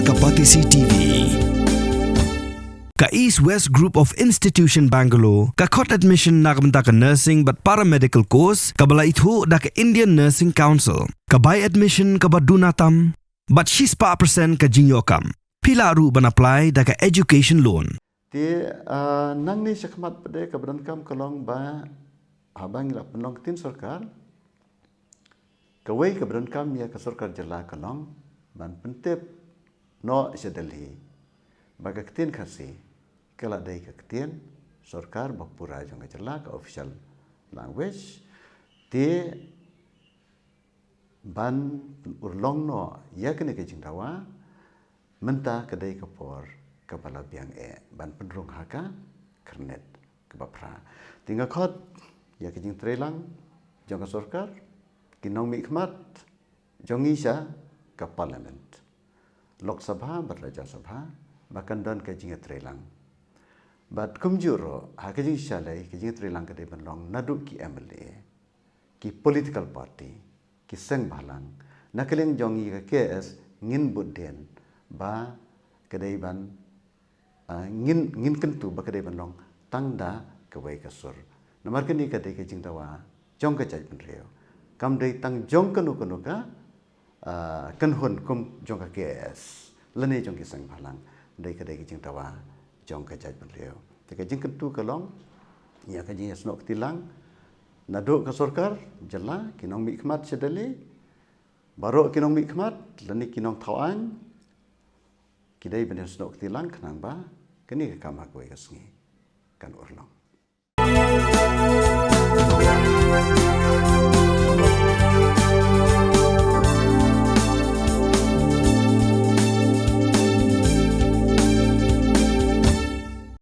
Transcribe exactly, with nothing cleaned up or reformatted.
Ka Batesi T V. Ka East West Group of Institution Bangalore ka khot admission na ka bynta ka nursing bad paramedical course kaba la ithuh da ka Indian Nursing Council. Ka bai admission kaba duna tam bad shispah percent ka jingïoh kam. Phi lah ruh ban apply da ka education loan. Te, ah, nangne shakhmat pat de kaba donkam ka long ba, haba ngi la pynlong ktien sorkar, kawei kaba donkam ïa ka sorkar jylla ka long ban pyntip noh sha Delhi ba ka ktien Khasi ka la dei ka ktien sorkar ba pura jong ka jylla, ka official language. Te ban urlong noh ïa kane ka jingdawa, mynta ka dei ka por kaba la biang eh ban pynrung ha ka khyrnit kaba phra. Te nga khot ïa ka jingtreilang jong ka sorkar, ki nongmihkhmat jong ngi sha ka Parliament, Lok Sabha bad Rajya Sabha, ba kan don ka jingtreilang. Bad kumjuh ruh ha ka jingshisha lei, ka jingtreilang ka dei ban long naduh ki M L A, ki political party, ki seng bhalang, na ka liang jong ngi ka K S ngin bud dien ba ka dei ban, ah, ngin, ngin kyntu ba ka dei ban long tang da kawei ka sur. Namar kane ka dei ka jingdawa jong ka jaitbynriew. Kam dei tang jong kano kano ka, ah, kynhun kum jong ka K S lane jong ki seng bhalang. Dei ka dei ka jingdawa jong ka jaitbynriew. Te ka jingkyntu ka long ïa ka jingïasnoh kti lang naduh ka sorkar jylla, ki nongmihkhmat sha Delhi, baroh ki nongmihkhmat lane ki nongthaw aiñ, ki dei ban ïasnoh kti lang khnang ba kane ka kam ha kawei ka sngi kan urlong.